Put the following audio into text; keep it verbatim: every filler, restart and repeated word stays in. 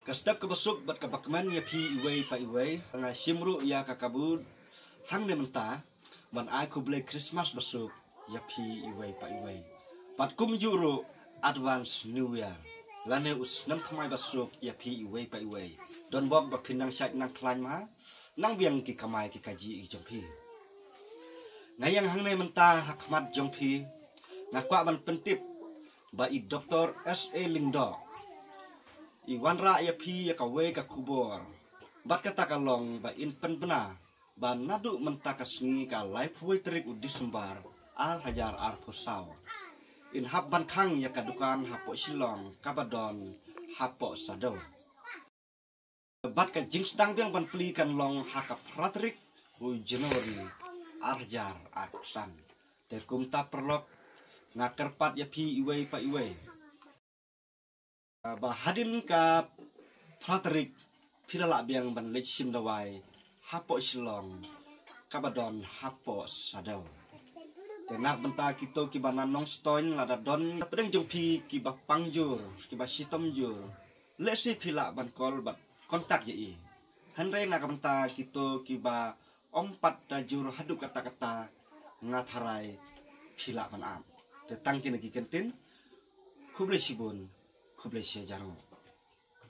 Ka step kaba suk bad kaba kmen ïa phi iwei pa iwei. Nga shim ruh ïa ka kabu hangne mynta ban ai khublei Christmas basuk ïa phi iwei pa iwei. Bad kumjuh ruh advance New Year lane u snem thymmai basuk ïa phi iwei pa iwei. Don bok ba phin nang shait nang khlaiñ ma, nang biang ki kamai ki kajih ki jong phi. Nga ïeng hangne mynta ha khmat jong phi, nga kwah ban pyntip ba i Doktor S A Lyngdoh i wanrah ïa phi ïa kawei ka khubor. Bad kata ka long ba in pynbna ba naduh mynta ka sngi ka laiphew tarik u December ar hajar arphew saw, in hap ban khang ïa ka dukan hapoh Shillong kaba don hapoh Saddew. Bad ka jingsdang biang ban plie kan long ha ka phra tarik u January ar hajar arphew san. Te kumta paralok, nga kyrpad ïa phi iwei pa iwei ba hadien ka phra tarik phi la lah biang ban leit shim dawai hapoh Shillong kaba don hapoh Saddew. Te na ka bynta kito kiba na Nongstoiñ lada don hapdeng jong phi kiba pang jur, kiba shitom jur, lehse phi lah ban call bad contact ïa i. Hynrei na ka bynta kito kiba ym pat da jur haduh katta katta, nga tharai phi lah ban ap. Te tang kine ki kyntien, khublei shibun, khublei shihajar nguh.